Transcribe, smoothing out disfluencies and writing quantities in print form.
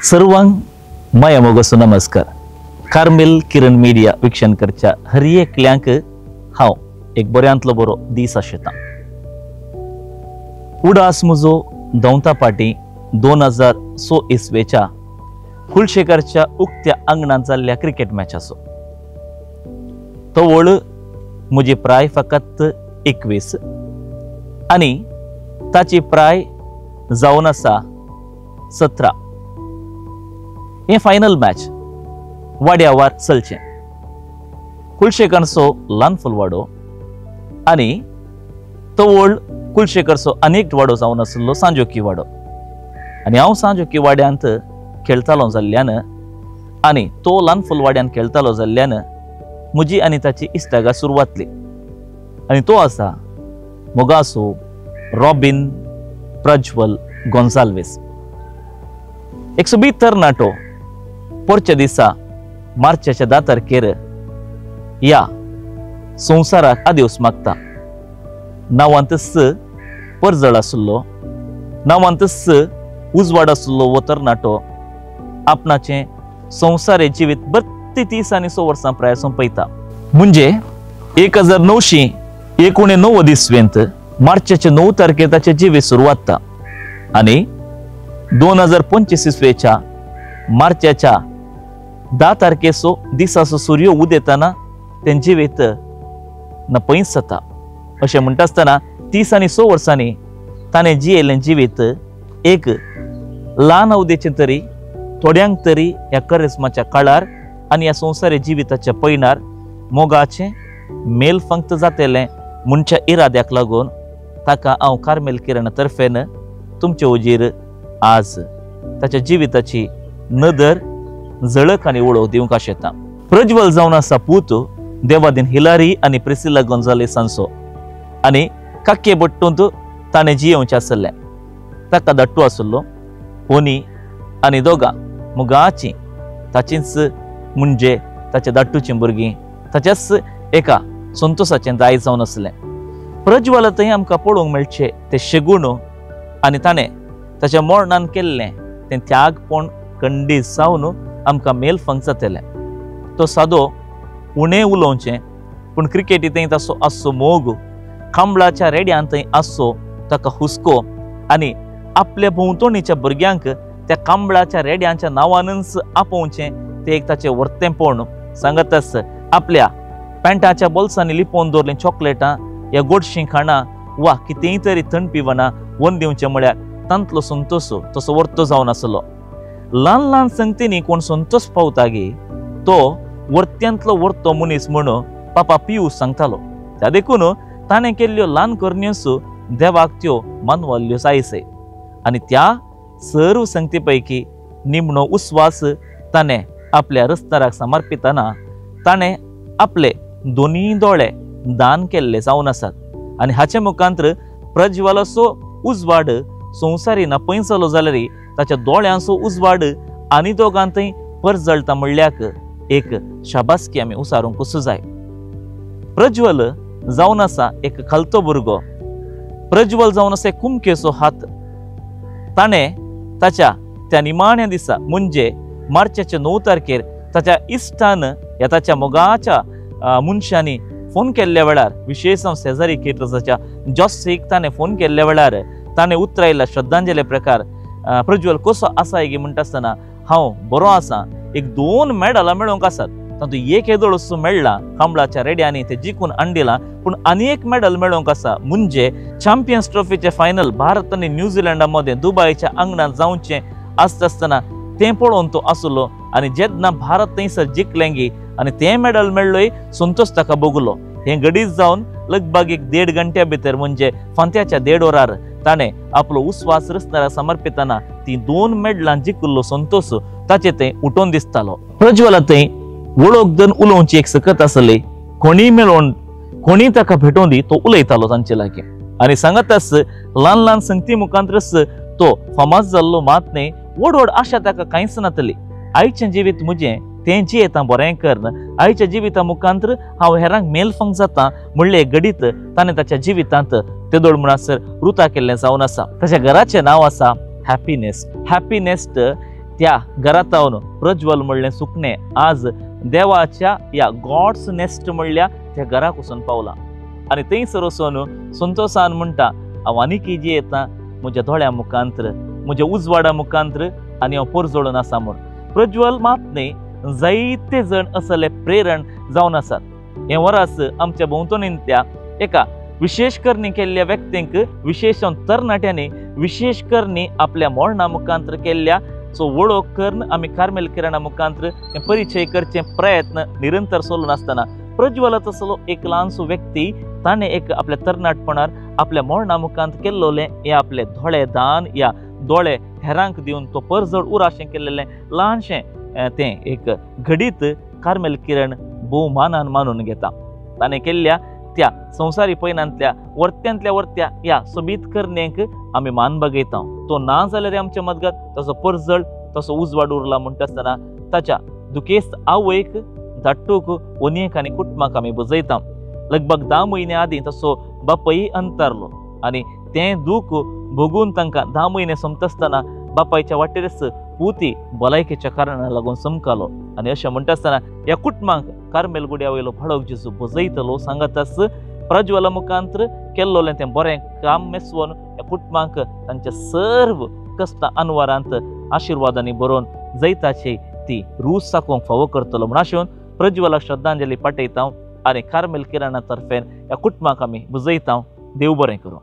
सर्वांक माया मोगाचो नमस्कार. कार्मेल किरण मीडिया वीक्षण करच्या हर एकल्यांक हांव एक बऱ्यांतलो बरो दीस आशेता. उडास म्हजो दवता पाटी 2006 इसवेच्या कुलशेखरच्या उक्त्या आंगणांत जाल्ल्या क्रिकेट मॅचाचो. तवळ म्हजी प्राय फकत 21 आनी ताची प्राय जावन आसा 17. हे फायनल मॅच वाड्यावार चलचें. कुलशेखरचो ल्हान फुलवाडो आनी तवळ कुलशेखरचो अनेक वाडो जावन आशिल्लो सांजोकी वाडो. आनी हांव सांजोकी वाड्यांत खेळटालो जाल्ल्यान आनी तो ल्हान फुलवाड्यान खेळटालो जाल्ल्यान म्हजी आनी ताची इश्टागा सुरवातली. आनी तो आसा मोगासो रॉबिन प्रज्वल गोन्साल्वीस. एक सोबीत तरणाटो पोरच्या दिसा मार्चाच्या 10 तारखेर ह्या संवसाराक आदेवस मागता. नांवांतच परजळ आशिल्लो, नांवांतच उजवाड आशिल्लो हो तरणाटो आपणाचें संवसारे जिवीत बत्ती 30 आनी 6 वर्सां प्राय सोंपयता. म्हणजे 1989 इसवेंत मार्चाचे 9 तारखेर ताचें जिवीत सुरवात आनी 2025 इसवेच्या मार्चाच्या 10 तारखेचो दिसाचो सूर्य उदेताना तें जिवीत नपयच जाता. अशें म्हणटा आसतना 30 आनी 6 वर्सांनी ताणें जियेल्लें जिवीत एक ल्हान अवधेचें तरी थोड्यांक तरी ह्या करिस्माच्या काळार आनी ह्या संवसारी जिविताच्या पयणार मोगाचें मेलफंक्त जातलें म्हणच्या इराद्याक लागून ताका हांव कार्मेल किरण तर्फेन तुमचे उजीर आज ताच्या जिविताची नदर झळक आनी वळख दिवंक आशेता. प्रज्वल जावन आसा पूत देवादीन हिलारी आनी प्रिसिला गोन्साल्वीस हांचो आनी काके बट्टूंत ताणें जियेवचें आसलें. ताका धाट्टू आसलो होनी आनी दोगां मुगाची ताचींच म्हणजे ताच्या धाट्टूचीं भुरगीं ताच्याच एका संतोसाचें दायज जावन आसलें. प्रज्वल थंय आमकां पळोवंक मेळचें तें शेगूण आनी ताणें ताच्या मरणान केल्लें तें त्यागपण खंडीत जावन आमकां मेलफंक जातलें. तो सादो उणें उलोवचें पूण क्रिकेटी थंय ताचो आसचो मोग, कांबळाच्या रेड्यान थंय आसचो ताका हुस्को आनी आपल्या भोंवतणीच्या भुरग्यांक त्या कांबळाच्या रेड्यांच्या नांवानच आपोवचें तें एक ताचें वर्तेंपण सांगतच आपल्या पॅन्टाच्या बोल्सांनी लिपोवन दवरलीं चॉकलेटां या गोडशीं खाणां वा कितेंय तरी थंड पिवना वन दिवचें म्हळ्यार तांतलो संतोश तसो वर्तो जावन आसलो. ल्हान ल्हान संगतींनी कोण संतोश पावता गी तो वर्त्यांतलो वर्तो मनीस म्हणून पापा पियूस सांगतालो. त्या देखून ताणें केल्ल्यो ल्हान करण्योस देवाक त्यो मानवल्ल्यो जायसय आनी त्या सर्व संगती पैकी निमणो उस्वास ताणें आपल्या रस्ताराक समर्पितना ताणें आपले दोनी दोळे दान केल्ले जावन आसात. आनी हाचे मुखांतर प्रज्वलाचो उजवाड संवसारी नपयचलो जाल्यार ताच्या दोळ्यांचो उजवाड आनी दोगांतय परजळटा म्हणल्याक एक शाबासकी आमी उसारूंक कसो जाय. प्रज्वल जावन आसा एक खालतो भुरगो, प्रज्वल जावन आसा एक कुमकेचो हात. ताणें ताच्या त्या निमाण्या दिसा म्हणजे मार्चाच्या 9 तारखेर ताच्या इश्टान ह्या ताच्या मोगाच्या मनशांनी फोन केल्ल्या वेळार, विशेष शेजारी केटरसाच्या जॉसीक ताणें फोन केल्ल्या वेळार ताणें उतरायला श्रद्धांजली प्रकार प्रज्वल कसो आसा गी म्हणटा आसतना हांव बरो आसा, एक 2 मेडलां मेळोवंक आसात, तातूंत एक येदोळ असो मेळ्ळा कांबळाच्या रेड्यांनी ते जिखून हाडिलां, पूण आनी एक मेडल मेळोवंक आसा म्हणजे चॅम्पियन्स ट्रॉफीचें फायनल भारत आनी न्यूझिलंडा मदें दुबयच्या आंगणांत जावचें आसता आसतना तें पळोवन तो आसलो आनी जेन्ना भारत थंयसर जिखलें गी आनी तें मेडल मेळ्ळोय संतोश ताका भोगलो. हें घडीत जावन लगभग एक 1.5 घंट्या भितर म्हणजे फांत्याच्या 1.5 वरार ताणें आपलो उस्वास रस्त्यार समर्पितना ती 2 मेडलां जिखिल्लो संतोश ताचें थंय उठोवन दिसतालो. प्रज्वला थंय वळख धरून उलोवची एक सकत आसली, कोणीय मेळोवन कोणीय ताका भेटोवन दी तो उलयतालो तांचे लागीं आनी सांगताच ल्हान ल्हान संगती मुखांतरच तो फामाद जाल्लो मात न्हय, व्हड व्हड आशा ताका कांयच नातली. आयचें जिवीत म्हजें तें जियेता बरें करन, आयच्या जिविता मुखांतर हांव हेरांक मेलफंक जाता म्हणलें घडीत ताणें ताच्या जिवितांत तेदोळ म्हणसर रुता केल्लें जावन आसा. ताच्या घराचें नांव आसा हॅपीनेस्ट. हॅपीनेस्ट त्या घरांत प्रज्वल म्हणलें सुकणें आज देवाच्या ह्या गॉड्स नेस्ट म्हणल्या त्या घराक वचून पावलां आनी थंयसर वचून संतोसान म्हणटा हांव आनीकय जियेता म्हज्या दोळ्या मुखांत्र, म्हज्या उजवाडा मुखांत्र आनी हांव परजळून आसा म्हूण. प्रज्वल मात न्ही, जायते जण असले प्रेरण जावन आसात. हें वरास आमच्या भोंवतणींतल्या एका विशेष करणी केल्ल्या व्यक्तींक, विशेश तरणाट्यांनी विशेष करणी आपल्या मरणा मुखांत्र केल्ल्या सो वळख करून आमी कार्मेल किरणा मुखांत्र परिचय करचे प्रयत्न निरंतर चलून आसतना प्रज्वलाचो असलो एक ल्हानसो व्यक्ती ताणें एक आपल्या तरणाटपणार आपल्या मरणा मुखांत केल्लोलें हें आपले दोळे दान या दोळे हेरांक दिवन तो परजळ उराशें केल्लें ल्हानशें तें एक घडीत कार्मेल किरण भोवमानान मानून घेता. ताणें केल्ल्या त्या संवसारी पयनांतल्या वर्त्यांतल्या वर्त्या ह्या सोबीत करणेक आमी मान बगयता. तो ना जाल्यार आमच्या मदगत तसो परजळ तसो उजवाड उरला म्हणटा आसतना ताच्या दुखेस्त आवयक, धाट्टूक, ओनयेक आनी कुटुंबाक आमी बुजयता. लगभग 10 म्हयन्या आदीं तसो बापय अंतरलो आनी तें दूख भोगून तांकां 10 म्हयने सोंपता आसतना बापायच्या वाटेरच पुती भलायकेच्या कारणाक लागून समकालो. आनी अशें म्हणटा आसतना ह्या कुटुंबाक कार्मेल गुड्या वयलो भाडोक जेजू बजयतलो सांगताच प्रज्वला मुखांत्र केल्लोलें तें बरें काम मेसवून ह्या कुटुंबाक तांच्या सर्व कश्टां अनवारांत आशिर्वादांनी बरोवन जैताची ती रूच साकोवंक फावो करतलो म्हूण आशेवन प्रज्वलाक श्रद्धांजली पाठयता आनी कार्मेल किरणा तर्फेन ह्या कुटुंबाक आमी बुजयता. देव बरें करूं.